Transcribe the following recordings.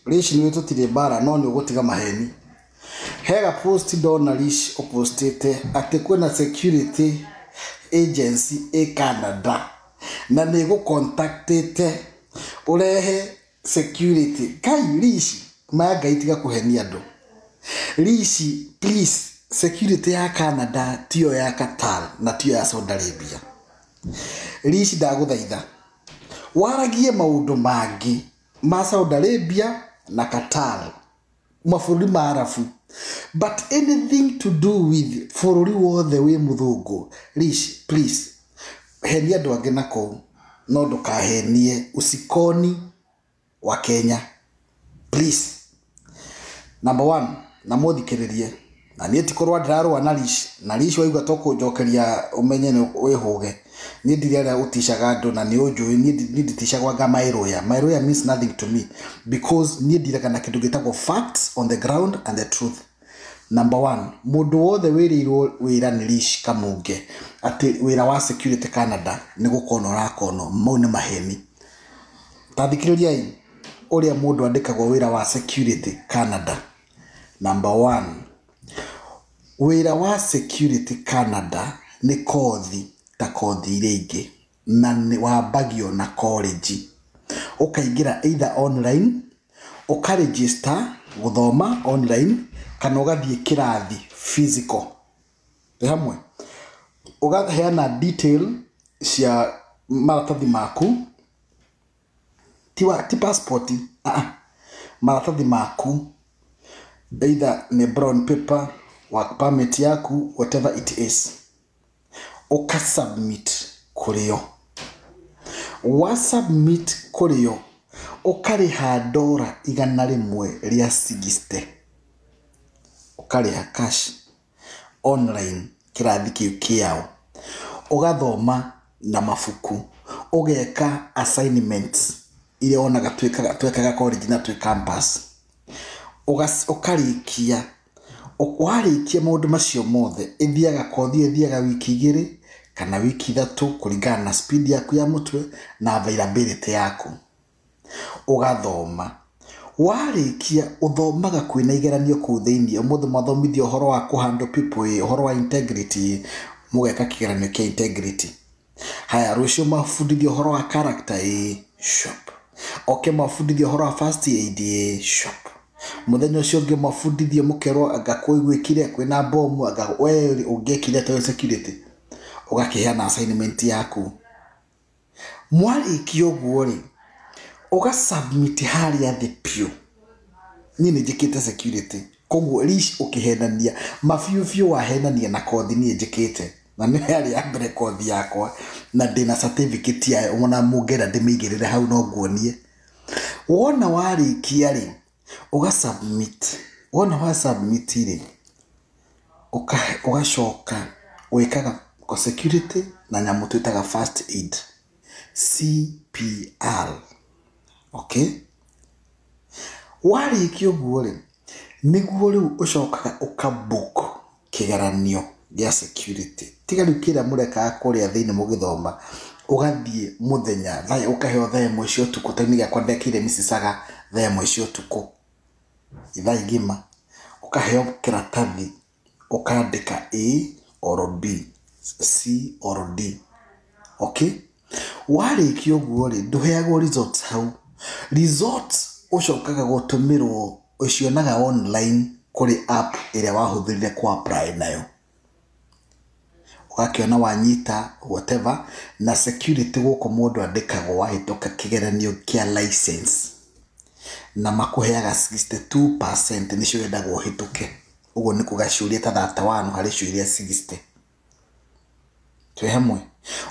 Rish nĩ tũtirĩ mbara no nĩ ũgũtiga maheni. Hega post ndona Rish ũpostĩte atĩ kwĩna security agency ĩ Canada na nĩ ĩgũcontactĩte ũrehe security. Kai Rish, maya Ngai tiga kũhenia andũ. Rish, please, security ya Canada tiyo ya Qatar na tiyo ya Saudi Arabia. Rish, ndagũthaitha waragie maũndũ mangĩ ma Saudi Arabia na Qatar, mabũrũri ma Arabu, but anything to do with bũrũri wothe wĩ mũthũngũ, Rish, please, henia andũ angĩ na kũu no ndũkahenie usikoni wa Kenya, please. Number one, na mũthikĩrĩrie na niĩ ti kũrũa ndĩrarũa na Rish, na Rish waigua tũkũnjokeria ũmenye nĩ wĩhũge. Niĩ ndirĩ arĩa ũticaga andũ na nĩ ũnjũĩ niĩ nditicagwo anga my lawyer. My lawyer means nothing to me because niĩ ndiraga na kĩndũ gĩtagwo facts on the ground and the truth. Number one, mũndũ wothe wĩrĩirwo wĩra nĩ Rish Kamunge atĩ wĩra wa security Canada nĩ gũkonwo ũrakonwo, mau nĩ maheni. Ta thikĩrĩriai ũrĩa mũndũ andĩkagwo wĩra wa security Canada. Number one, wĩra wa security Canada nĩ kothi ta kothi iria ingĩ na nĩ wambagio na college. Ũkaingĩra either online, ũkaregister gũthoma online kana ũgathiĩ kĩrathi physical. Twĩ hamwe? Ũgaheana detail cia maratathi maku, ti passport, maratathi maku, either nĩ brown paper, work permit yaku, whatever it is, ũka submit kũrĩ o. Wa submit kũrĩ o, ũkarĩha ndora 160, ũkarĩha cash online kĩrathi kĩu kĩao, ũgathoma na mabuku, ũgeka assignments iria wonaga twĩkaga college na twĩ campus, ũkarĩkia. Warĩkia maũndũ macio mothe, ĩthiaga kothi ĩthiaga wiki 2 kana wiki 3 kũringana na speed yaku ya mũtwe na availability yaku. Ũgathoma, warĩkia ũthomaga kwĩna igeranio kũu thĩiniĩ. Ũmũthĩ mwathomithio ũhoro wa kũhandle people, ũhoro wa integrity, mũgeka kĩgeranio kĩa integrity. Haya, rũciũ mabundithio ũhoro wa character, shop. Oke mabundithio ũhoro wa first aid, shop. Mũthenya ũcio ũngĩ mabundithio mũkerwo anga kwĩgwĩkire kwĩna bomu, anga we ũngĩekire atĩa security, ũgakĩheana assignment yaku. Mwarĩkia ũguo rĩ, ũga submit harĩa thĩ piũ. Niĩ nĩ njĩkĩte security, koguo Rish ũkĩhenania mabiũ biũ wahenania na kothi niĩ njĩkĩte, na nĩyo yarĩ ya mbere kothi yakwa na ndĩna certificate yayo, ona mũngĩenda ndĩmĩigĩrĩre hau no nguonie. Wona warĩkia rĩ, ũga submit. Wona wa submit rĩ, ũgacoka wĩkaga security na nyamũ twĩtaga first aid, CPR. Okay, warĩkia ũguo rĩ, nĩguo rĩu ũcokaga ũkabook kĩgeranio gĩa security, tiga rĩu kĩrĩa mũrekaga kũrĩa thĩinĩ mũgĩthoma. Ũgathiĩ mũthenya thaa, ũkaheo thaa 1 cia ũtukũ. Ta niĩ gĩakwa ndekĩire Mississauga thaa 1 cia ũtukũ, ithaa igima, ũkaheo kĩratathi ũkandĩka A or B, C or D. Okay, warĩkia ũguo rĩ, ndũheagwo results hau. Results ũcokaga gũtũmĩrwo, ũcionaga online kũrĩ app ĩrĩa wahũthĩrire ku apply nayo, ũgakĩona wanyita whatever. Na security gũkũ mũndũ andĩkagwo wahĩtũka kĩgeranio kĩa license, na makũheaga 62% nĩcio wendagwo ũhĩtũke. Ũguo nĩ kuga ciũria ta 31 harĩ ciũria 60. Twĩ hamwe?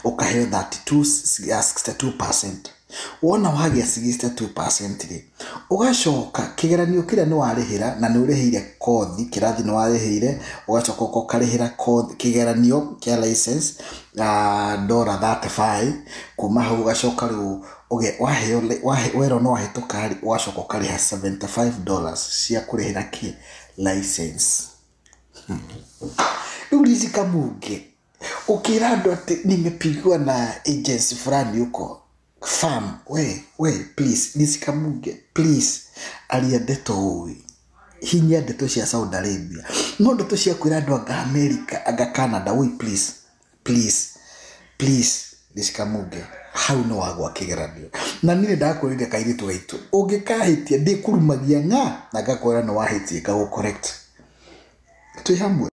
Ũkaheo 32 ya 62%. Wona wagĩa 62% rĩ, ũgacoka kĩgeranio kĩrĩa nĩ warĩhĩra na nĩ ũrĩhĩire kothi kĩrathi nĩ warĩhĩire, ũgacoka ũkarĩhĩra kothi kĩgeranio kĩa license ndora 35. Kuma hau ũgacoka rĩu waheo werwo nĩ wahĩtũka rĩ, ũgacoka ũkarĩha $75 cia kũrĩhĩra kĩ license. Rĩu Rishi Kamunge ũkĩra andũ atĩ nimepigiwa na agency fulani huko. Fam, we please, Liz Kamunge, please, aria ndeto ũĩ, hinya ndeto cia Saudi Arabia, no ndeto cia kwĩra andũ anga America, anga Canada, woi please, please, please, Liz Kamunge, hau nĩ wagwa kĩgeranio. Na niĩ ndakwĩrire kairĩtu gaitũ, ũngĩkahĩtia ndĩkũrumagia ng'a na ngakwĩra nĩ wahĩtia ngagũ correct. Twĩ hamwe.